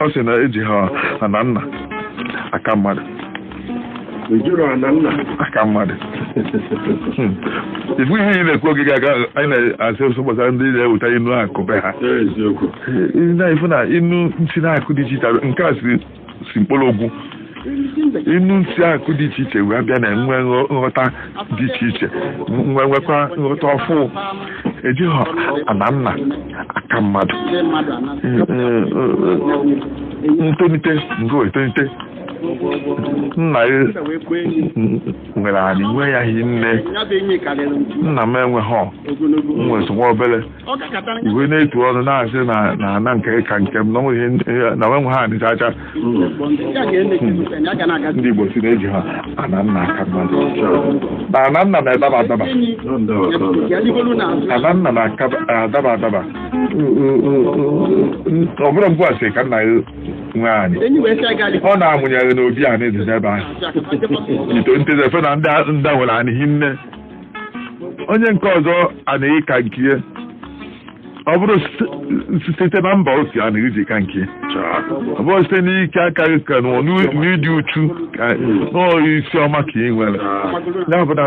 Ọ sị na eji ha ana nna aka mmadụ. Ejuru ana nna. Aka mmadụ. Ifu ihe ị na-ekwu oge ga-aga, anyị na-asị ụsọ gbasara ndị na-eweta inu akụ be ha. Eziokwu. Na ifu na inu nsi na akụ dị iche iche nke a si mkpọrọgwụ inu nsi akụ dị iche iche wee bịa na enwe nghọta dị iche iche, nwekwa nghọta ọfụ. Ejighị ana nna aka mmadụ. Ntonite ngo etonite, nna ya nwere anyị nwee ya hinne. Nna m enweghị, nwesị nwa obere iwe na-etu ọnụ na-asị na ana nke ka nke m na onweghị ha anịchacha. Ndị Igbo si na-eji ha ana nna aka mmadụ, na ana nna na-adaba adaba. Ana nna na-adaba adaba. Ọ bụrụ ngwa sị ka nna ya nwee anyị, ọ na-amụnyere n'obi anyị dị n'ebe ahụ ito ntezefe na ndị nwere anyị hinne. Onye nke ọzọ anaghị ka nke ya, ọ bụrụ site na mba osi anaghị ji ka nke, ọ bụrụ site n'ike aka gị ka n'ịdị uchu ka n'isi ọma ka ị nwere. Ya bụ na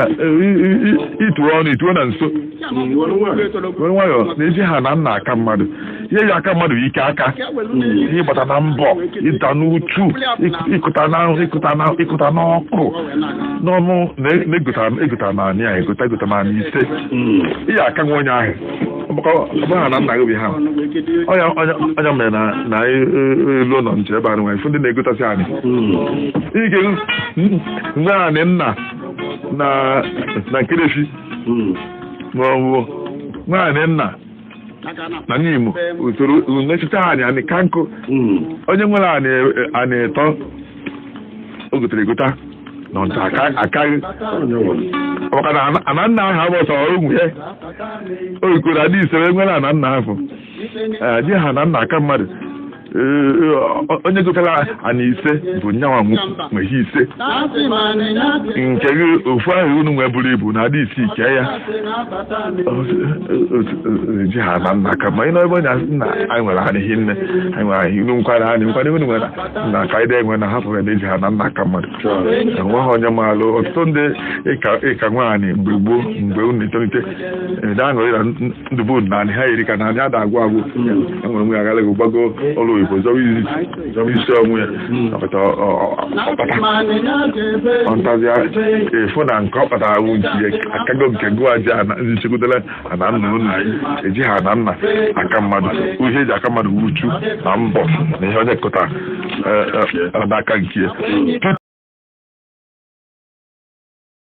ituo ọnụ ituo na nso were nwayọọ na eji ha na nna aka mmadụ. Ihe ji aka mmadụ bụ ike aka, ihe ịgbata na mbọ, ịta n'uchu, ịkụta na ịkụta n'ọkụ n'ọnụ na egota na anị a egota egota na anị ise ihe aka nwa onye ahụ. Ọ bụrụ na nna gị bụ ha onye mere na elu ụlọ nche ebe a nwere ndị na-egotasị anyị ike nwe anị nna na nkerefi ma ọ bụ nwaanyị nna na n'Imo usoro nlechita anyị anị ka nkụ. Onye nwere anị ịtọ o gotere egota na ọncha akaghị, maka na ana nna ahụ abụ ọsọ ụmụ ya o yikwara adị isere nwere ana nna ahụ ji ha na nna aka mmadụ. Onye gotara ana ise bụ nyanwa nweghị ise nke gị ofu ahụ unu nwe buru ibu na adị isii kee ya ji ha na nna aka. Ma ị nọ ebe onye asị nna anyị nwere anyị hinne, anyị nwere anyị unu nkwara anyị nkwara unu nwere na ka anyị enwe na hapụ ya na eji ha na nna aka mmadụ. Enweghị onye maalụ. Ọtụtụ ndị ịka nwaanyị mgbe gboo, mgbe unu etolite aṅụrị na ndụ bụ na anyị ha yiri ka na anyị ada agwụ agwụ. Enwere nwe agara gị gbago ọrụ oyibo zọwa isi onwe ya ọkpata ọntazịa efu na nke ọ kpatara awụ nke ya akago nke gụwa ji nchekwutara ana nna unu. Eji ha na nna aka mmadụ. Ihe eji aka mmadụ wuchu na mbọ na ihe onye kụta n'aka nke ya.